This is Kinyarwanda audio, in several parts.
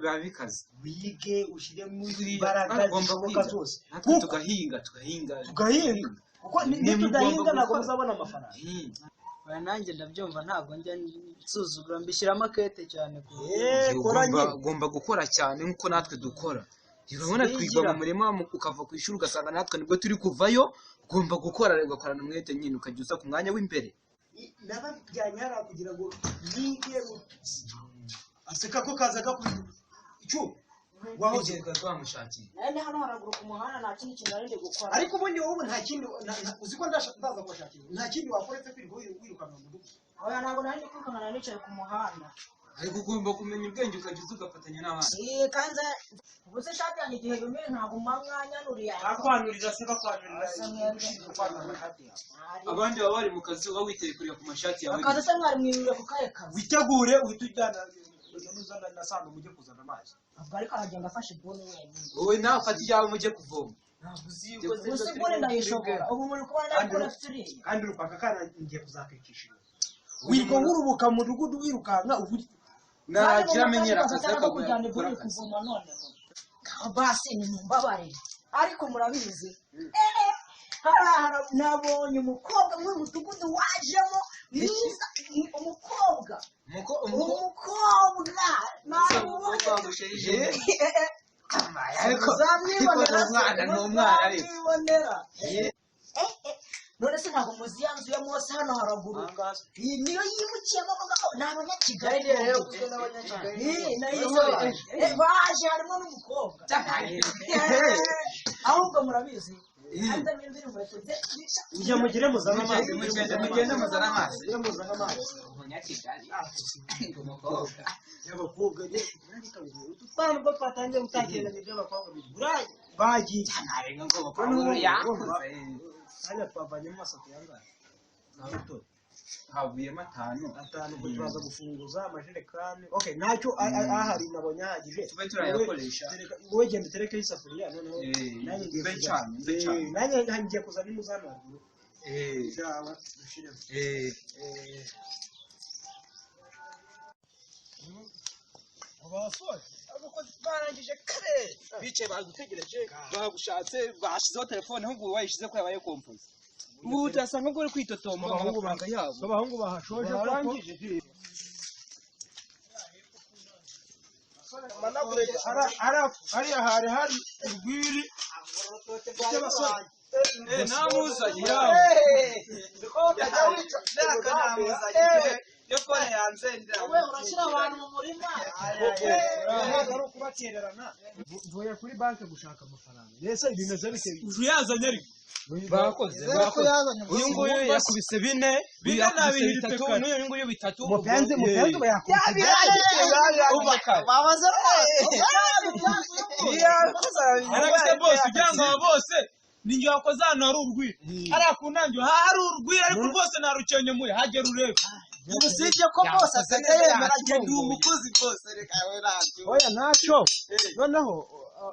Biba bikaze. Wige, ushyiremo Turiya, imbaraga tugomba zishoboka kwiga. zose. Natwe Kuko tugahinga, tugahinga. Tugahinga, kuko Ni nitudahinga mugomba ntabwo gukora. muzabona amafaranga. Oya, nanjye ndabyumva, ntabwo njya nsuzugura, mbishyiramo akete cyane ku Eh, kora Ugomba nyine. ugomba gukora cyane nk'uko natwe dukora. Urabona twiga Sinigira. mu murima, ukava ku ishuri ugasanga natwe nibwo turi kuvayo. Ugomba gukora, ugakorana umwete nyine, ukajya uza ku mwanya w'imbere. Nabajyanye hariya kugira ngo yige aseka ko kaza gakubita icyuma wahoze. Igihe twamushakiye. Nayo ni hano haraguru ku muhanda, nta kindi kintu nari ndi gukora. Ariko ubundi wowe nta kindi uzi ko ndaza kubashakira, nta kindi wakora uretse kwirirwa wirukanka mu mudugudu. Oya, ntabwo nari ndi kwirukanka, nari nicaye ku muhanda. Ariko ugomba kumenya ubwenge, ukajya uza ugafatanya n'abandi. Eh, kanze ubu se ishati yanjye igihe yumiye ntabwo muba mwanyanuriye. Bakwanurira se, bakwanurira? Asa mwebwe. Ushinzwe kwanura amashati yawe. Abandi baba bari mu kazi, uba witeye kureba ku mashati yawe. Akazi se mwari mwirire ku kahe kazi? Witegure uhite ujyana n'uzana na sano, mujye kuzana amazi. Ubwo ariko aragenda afashe ibuni wenyine. Wowe nawe ufata ijyawe mujye kuvoma. Ubu se ibuni ndayishobora? Ubu muri kubona nabikora afite uriya. Kandi urupaka kana ngiye kuzakicisha inyuma, wirirwa nkurubuka mu mudugudu wirukanka ubu. Nagira amenyera akazi, akajya kujyana akagura ibuni akazi. Kuvoma noneho basi ni mumbabarire, ariko murabizi, hariya nabonye umukobwa muri mudugudu wajemo mwiza, umukobwa. Umukobwa namubonye. Ariko Muzamwibonera. ni umwana, ni umwana ariko. Muzamwibonera. None se ntabwo muzi ya nzu ya Mose hano haraguru? Iyi niyo yimukiyemo, avuga ko ni Abanyakigali. Eh, nayo baje harimo n'umukobwa. Ahubwo murabizi, hanze mpindura inkweto Njya mugire muzane amazi. Mugende, mugende muzane amazi. Mugende muzane amazi. Umunyakigali, umukobwa. Y'abakobwa, utu twana nubwo twatangiye gutakeranya iby'abakobwa birayi bagiye. Ntarenga ngo abakobwa yakuze. Hano twavanyemo amasoko yangahe? Havuyemo atanu. Atanu, ubwo turaza gufunguza amajerekani. Okay, ntacyo, ahari nabonye ahagije. Tube turayakoresha. Wowe genda uterekeho isafuriya noneho. Eh, Nanjye ngiye mbe kuzana- ncanye, mbe ncanye. Eh, nanjye ngiye kuzana impu zano haruguru. Byaba dushiremo. Basoje abakozi, barangije kare, bicaye bagutegereje, bagushatse, bashyizeho telefone, ahubwo wayishyize ko yabaye kompozi, ubu utasanga ngo uri kwitotomba ngo amafaranga yabo. Abahungu bahashoje koko. Barangije. Hariya hari hari urwiri. Namuzanye. Yo fone yanze. Wowe urashyira abantu mu murima. Ntabwo ari ukubatererana, mvuye kuri banki gushaka amafaranga. Mbese bimeze bite? Yazanye ariko. Bakoze, bakoze. Uyu nguyu yakubise bine, Bine yakubise nabiri bitatu, pekare. n'uyu nguyu bitatu. Mupenzi, mupenzi uba yakubise. Babaze rwose. Yarabise bose ugira ngo aba bose ni njye wakoze. Hano hari urwiri, hariya ku ntangiriro hari urwiri, ariko rwose narukenyemuye, hagera urebe. Usibye ko bose asigaye yemera. Ndi umukozi rwose, reka we ntacyo. Oya, ntacyo. Noneho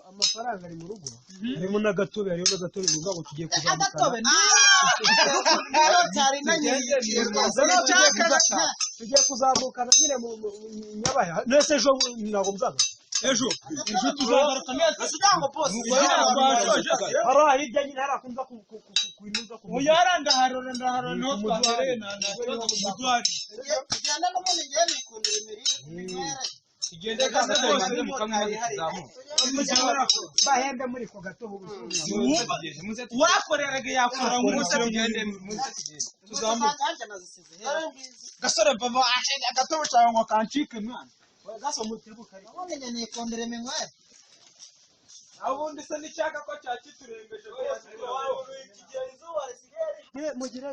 amafaranga ari mu rugo, harimo n'agatobe, hariho n'agatobe, ni ukuvuga ngo tugiye kuzamukana. Agatobe niyo cyari nanyiriye rwose. Noneho tugiye kuzamukana nyine mu Nyabahe. Nese ejo ntabwo muzaza? Ejo, ejo tuzagaruka neza. Kugira ngo bose Twashoje. Hariya hirya nyine, hariya kunza ku inuza ku Oya, hariya ndaharora, ndaharora, niho twahereye, nta kibazo ku muduhari. Tugenda n'ubundi ngiye nikundira imirire, iminywere. Tugende kandi rwose mukamwe tuzamuke. Bahembe muri ko gatobe ubu. Uwakoreraga yakora Muze nk'umusore. tugende, muze tugende. Tuzamuke. Nanjye nazisize hera. Gasore bava agatobo cyawe ngo kancike mwana. Ubundi njye nikundira iminywere. Aho ubundi se n'icyaka ko cyakiturembeje rwose. Mugire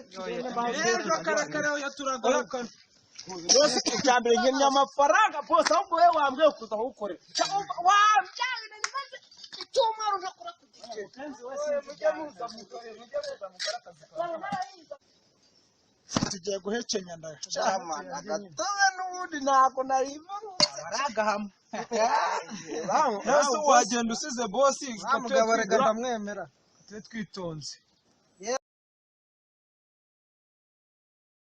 Ejo karakara yo turagaruka. Rwose icya mbere nkeneye amafaranga bose, ahubwo wowe wambwiye kuza kuwukorera. Icyumweru ntakora ku gice. Tugiye guhekenya ndacamana agatobe n'ubundi ntabwo nari Aragahama. Nase wagenda usize bosi? Mugabo, reka ndamwemera. Tube twitonze.